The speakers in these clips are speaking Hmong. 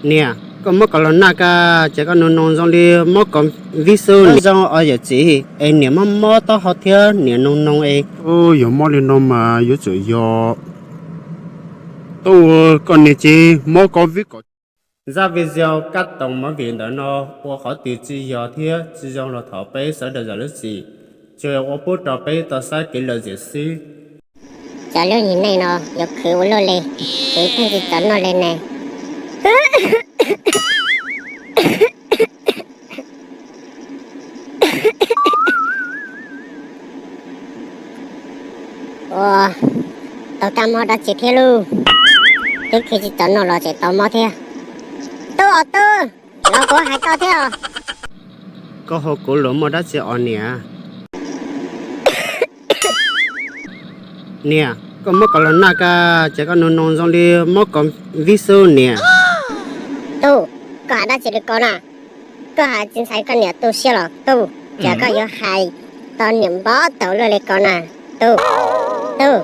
Niam, koj muab koj los noj ka, ces koj nug noo zoo li mob covid xwb. Zoo os yawm txiv, es niam mob mob taub hau thiab niam noo noo es. Yog mob li no mas yuav tsum yog tub, koj niam ces mob covid kom. Zaj video kab toom movie ntawm no ua qhov twg tsis yog thiab tsis zoo los thov peb sawv daws zam lub txim, tsuas yog ua pub rau peb tau saib kev lom zem xwb. Cov lub niag neej no yuav khwv ua luaj li, khwv pheej tsis txaus noj li ne. Ua, tau kab mob dab tsi thiab lauj? Twb khwv tsis txaus noj los tseem tau mob thiab. Tub os tub, los kuv hais koj thiab os. Koj hu kuv los muaj dab tsi os niam? Niam, koj muab koj los noj ka, ces koj nug noo zoo li mob covid xwb niam. Tub, koj hais dab tsi li ko na? Koj hais tsis ntxhais koj niam tu siab los tub, cas koj yuav hais tau niam npaum tau luaj li ko na? Tub, tub,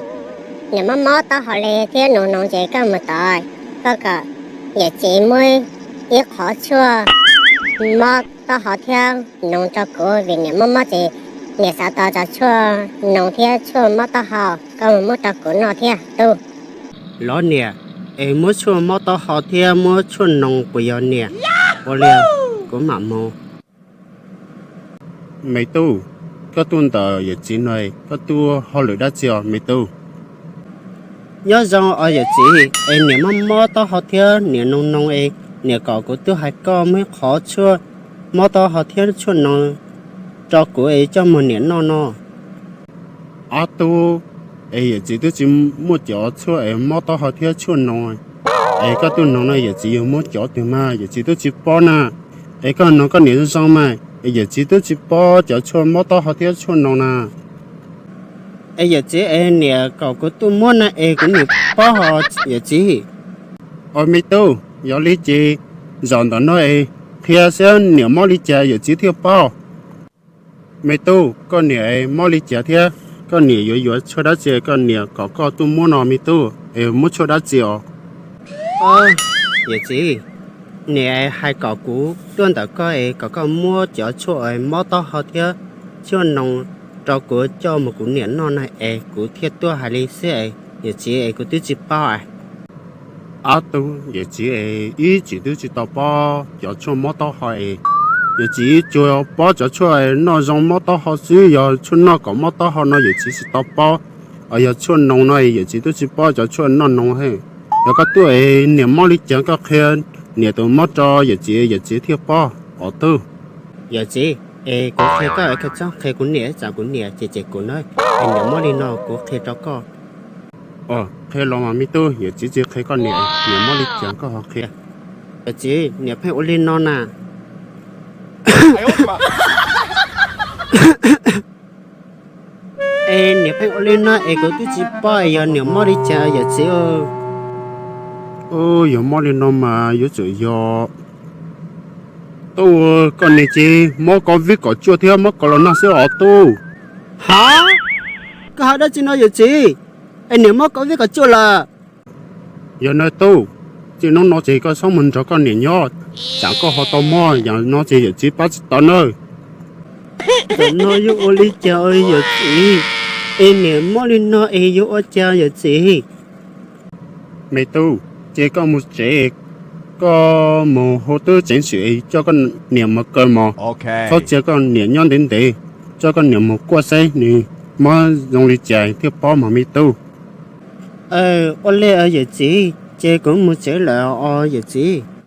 niam mob mob taub hau li thiab noo noo ces koj mus tod, koj kom yawm txiv muab ib qhov tshuaj mob taub hau thiab noo rau kuv, vim niam mob mob ces niam xav tau cov tshuaj noo thiab tshuaj mob taub hau, koj mus muab rau kuv noj thiab tub. Los niam, es muab tshuaj mob taub hau thiab muab tshuaj noo puas yog niam? Ua li, kuv mam mus. Me tub, koj tuaj ntawm yawm txiv no, koj tuaj hauj lwm dab tsi os me tub? Nyob zoo os yawm txiv, es niam mob mob taub hau thiab niam noo noo es niam kom kuv tuaj hais koj muab qhov tshuaj mob taub hau thiab tshuaj noo rau kuv es coj mus niam noj no. Ob tub, es yawm txiv twb tsis muaj cov tshuaj es mob taub hau thiab tshuaj noo, es koj tuaj noo no yawm txiv yuav muab cov twg mas, yawm txiv twb tsis paub na. Es koj noo koj niam zoo zoo mas, es yawm txiv twb tsis paub cov tshuaj mob taub hau thiab tshuaj noo na. Es yawm txiv es niam kom kuv tuaj muab na es kuv niam paub hos yawm txiv. Os me tub, yog li ces zaum ntawm no es qhia saib niam mob li cas yawm txiv thiaj paub. Me tub, koj niam mob li cas thiab koj niam yuav yuav tshuaj dab tsi koj niam kom koj tuaj muab no me tub, es muab tshuaj dab tsi os? Yawm txiv, niam hais kom kuv tuaj ntawm koj es kom koj muab cov tshuaj mob taub hau thiab tshuaj noo rau kuv coj mus kuv niam noj na es kuv thiaj tuaj hais li xwb es yawm txiv es kuv twb tsis paub. Ob tub, yawm txiv es ib txwm twb tsis tau paub cov tshuaj mob taub hau es, yawm txiv tsuas paub cov tshuaj noj zoo mob taub hau xwb, yog tshuaj noj kom mob taub hau no yawm txiv tsis tau paub. Yog tshuaj noo no yawm txiv twb tsis paub cov tshuaj noj noo he. Yog koj tuaj es niam mob li cas koj qhia niam tus mob rau yawm txiv, yawm txiv thiaj paub os tub. Yawm txiv, es kuv qhia koj es koj txhob qhia kuv niam, tsam kuv niam cem cem kuv na. Es niam mob li no kuv qhia rau koj. Qhia los mas me tub, yawm txiv tsis qhia koj niam, niam mob li cas koj ho qhia. Yawm txiv, niam pheej ua li no na. Es niam pheej ua li no es kuv twb tsis paub yog niam mob li cas yawm txiv. Yog mob li no mas yuav tsum yog tub, koj niam ces mob covid kaum cuaj thiab mob kaus los nag xwb os tub. Ha, koj hais dab tsi no yawm txiv? Es niam mob covid kaum cuaj lawm. Yog no tub, txij hnub no ces koj txhob mus nrog koj niam nyob, tsam koj ho tau mob, yog no ces yawm txiv pab tsis tau nawb. Tam no yuav ua li cas yawm txiv? Es niam mob li no es yuav ua cas yawm txiv? Me tub, cia koj mus tsev, koj mus hu tub ceev xwm coj koj niam mus kaw mog. Txhob cia koj niam nyob ntev ntev, coj koj niam mus kuaj saib nws mob zoo li cas thiaj paub mog me tub. Ua li yawm txiv, ces kuv mus tsev lawm os yawm txiv.